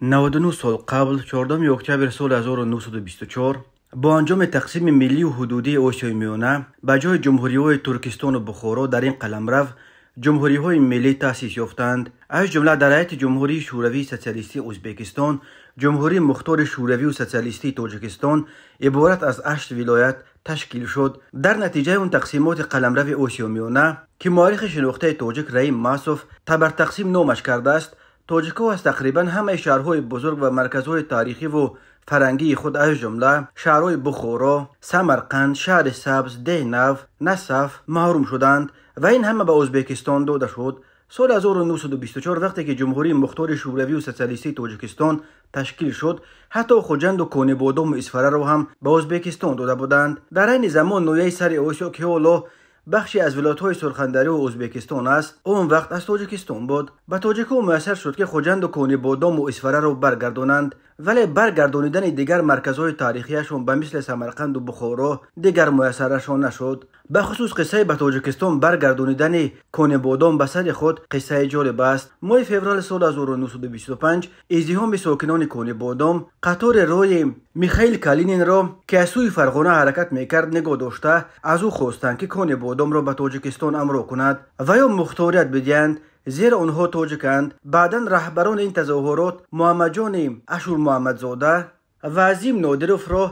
99 сол қабл, 14 октябр соли 1924, бо анҷоми тақсими миллию ҳудудии Осиёи Миёна, ба ҷои ҷумҳуриҳои Туркистону Бухоро дар ин қаламрав ҷумҳуриҳои миллӣ таъсис ёфтанд. Аз ҷумла дар ҳайати Ҷумҳурии Шӯравии Социалистии Ӯзбекистон Ҷумҳурии Мухтори Шӯравию Социалистии Тоҷикистон иборат аз 8 вилоят ташкил шуд. Дар натиҷаи он тақсимоти қаламрави Осиёи Миёна, ки муаррихи шинохтаи тоҷик Раим Масов табартақсим номаш кардааст, тоҷикҳо аз тақрибан ҳамаи шаҳрҳои бузург ва марказҳои таърихиву фарҳангии худ, аз ҷумла шаҳрҳои Бухоро, Самарқанд, Шаҳри Сабз, Деҳнав, Насаф маҳрум шуданд ва ин ҳама ба Ӯзбекистон дода шуд. Соли 1924, вақте ки Ҷумҳурии Мухтори Шӯравию Социалистии Тоҷикистон ташкил шуд, ҳатто Хуҷанду Конибодому Исфараро ҳам ба Ӯзбекистон дода буданд. Дар айни замон ноҳияи Сари Осиё, ки ҳоло бахше аз вилоятҳои Сурхандарёу Ӯзбекистон аст, он вақт аз Тоҷикистон буд. Ба тоҷикҳо муяссар шуд, ки Хуҷанду Конибодому Исфараро баргардонанд, вале баргардонидани дигар марказҳои таърихияшон ба мисли Самарқанду Бухоро дигар муяссарашон нашуд. Бахусус қиссаи ба Тоҷикистон баргардонидани Конибодом ба сари худ қиссаи ҷолиб аст. Моҳи феврали соли 1925 издиҳоми сокинони Конибодом қатори роҳи Михаил Калининро, ки аз сӯи Фарғона ҳаракат мекард, нигоҳ дошта, аз ӯ хостанд, ки Конибодомро ба Тоҷикистон амро кунад ва ё мухторият бидиҳанд, зеро онҳо тоҷиканд. Баъдан раҳбарони ин тазоҳурот Муҳаммадҷони Ашурмуҳаммадзода ва Азим Нодировро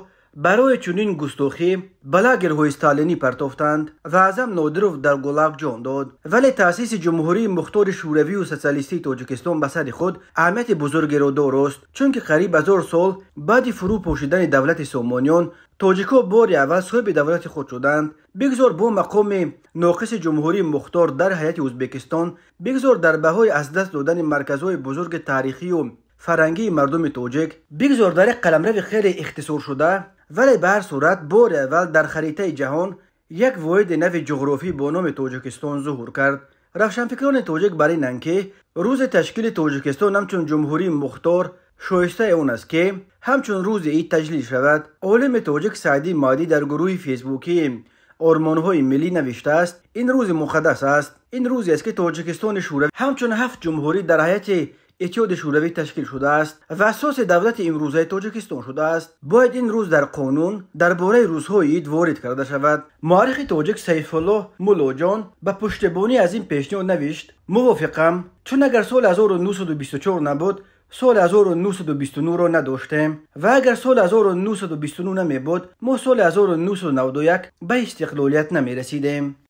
барои чунин густохӣ ба лагерҳои сталинӣ партофтанд ва Аъзам Нодиров дар ГУЛАГ ҷон дод. Вале таъсиси Ҷумҳурии Мухтори Шӯравию Социалистии Тоҷикистон ба сари худ аҳамияти бузургеро дорост, чунки қариб 1000 сол баъди фурӯ пошидани давлати Сомониён тоҷикҳо бори аввал соҳиби давлати худ шуданд. Бигзор бо мақоми ноқиси Ҷумҳурии Мухтор дар ҳайати Ӯзбекистон, бигзор дар баҳои аз даст додани марказҳои бузурги таърихию фарҳангии мардуми тоҷик, бигзор дар як қаламрави хеле ихтисоршуда, вале ба ҳар сурат бори аввал дар харитаи ҷаҳон як воҳиди нави ҷуғрофӣ бо номи Тоҷикистон зуҳур кард. Равшанфикрони тоҷик бар инанд, ки рӯзи ташкили Тоҷикистон ҳамчун Ҷумҳурии Мухтор шоистаи он аст, ки ҳамчун рӯзи ид таҷлил шавад. Олими тоҷик Саъдӣ Маъдӣ дар гурӯҳи фейсбукии Ормонҳои миллӣ навиштааст: «Ин рӯзи муқаддас аст. Ин рӯзест, ки Тоҷикистони Шӯравӣ ҳамчун ҳафт ҷумҳурӣ дар ҳайати Иттиҳоди Шӯравӣ ташкил шудааст ва асоси давлати имрӯзаи Тоҷикистон шудааст. Бояд ин рӯз дар қонун дар бораи рӯзҳои ид ворид карда шавад». Муаррихи тоҷик Сайфуллоҳ Муллоҷон ба пуштибонӣ аз ин пешниҳод навишт: «Мувофиқам, чун агар соли 1924 набуд, соли 1929-ро надоштем ва агар соли 1929 намебуд, мо соли 1991 ба истиқлолият намерасидем».